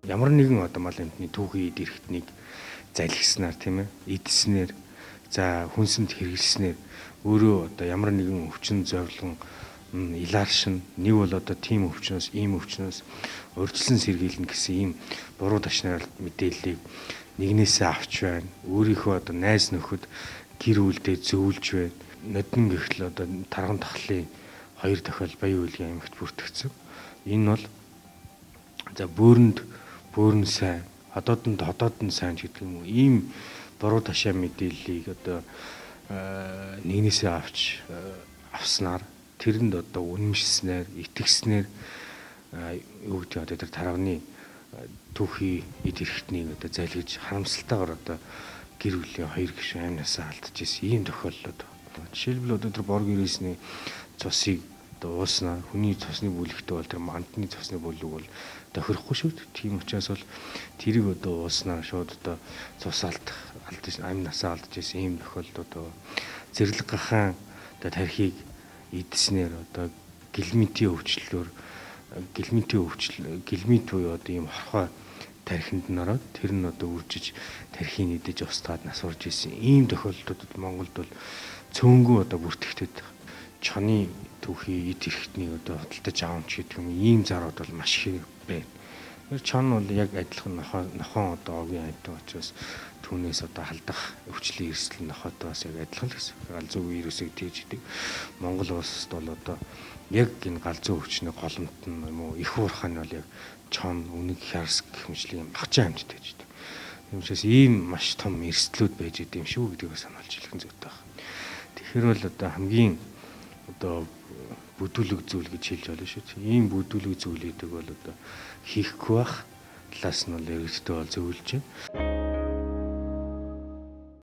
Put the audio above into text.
Ямар нэгэн одоо мал амьтны түүхий эд эрхтнийг залгиснаар, тийм ээ, идснээр, за хүнсэнд хэрэглэснээр өөрөө одоо ямар нэгэн өвчин зовлон илааршин, нэг бол одоо тийм өвчнөөс, ийм өвчнөөс урьдчилан сэргийлнэ гэсэн ийм буруу ташнаар мэдээллийг нэгнээсээ авч байна. Өөрийнхөө одоо найз нөхөд, гэр бүлдээ зөвлөж байна. Нодон гэрхэл одоо Тарган тахлын хоёр тохиол Баян үйлгийн аймагт бүртгэгдсэн. Энэ бол за бөөрөнд бөөрн сайн, ходоодонд ходоодон сайн гэдэг юм уу. Ийм буруу ташаа мэдээллийг одоо нэгнээсээ авч авснаар, тэрэнд одоо үнэмшснээр, итгэснээр, юу гэдэг, одоо тэр тарганы түүхий эд эрхтнийг одоо залгиж харамсалтайгаар одоо гэр бүлийн хоёр гишүүн амь насаа алдаж ирсэн ийм тохиолдлууд. Жишээлбэл, одоо тэр бор гэрээсний цусыг одоо ууснаа хүний цусны бүлэгтэй бол тэр амтны цусны бүлэг бол тохирохгүй шүү дээ. Тийм учраас бол тэрийг одоо ууснаа шууд одоо цус алдах, алдаж, амь насаа алдаж ирсэн ийм тохиолдлууд. Зэрлэг гахаан одоо тархийг идснээр одоо гэлмитийн өвчлөлөөр, гэлмитийн өвчл, гэлмит буюу одоо ийм хорхой тархинд нь ороод, тэр нь одоо үржиж, тархийг идэж устгаад нас урж исэн ийм тохиолдлуудад Монголд бол цөөнгөө одоо бүртгэгдээд байгаа. Чоны түүхий эд эрхтнийг одоо худалдаж аавч гэдэг юм, ийм зарууд бол маш их байна. Чон бол яг адилхан нохоо, нохон одоо огийн амьтан учраас түүнээс одоо халдах өвчлийн эрсдэл нохойтой бас яг адилхан л гэсэн. Галзуу вирусыг тээж идэг. Монгол улсад бол одоо яг энэ галзуу өвчний голомт нь юм уу, их уурхай нь бол яг чон, үнэг, хярс гэх мэтлийн багчаа амьд тээж идэг. Тийм учраас ийм маш том эрсдлүүд байж идэм шүү гэдгийг сануулж хэлэх нь зүйтэй байна. Тэгэхээр бол одоо хамгийн одоо бүдүүлэг зүйл гэж хэлж болно шүү. Ийм бүдүүлэг зүйлүүдийг бол одоо хийхгүй байх талаас нь бол иргэдтэй бол зөвлөж байна.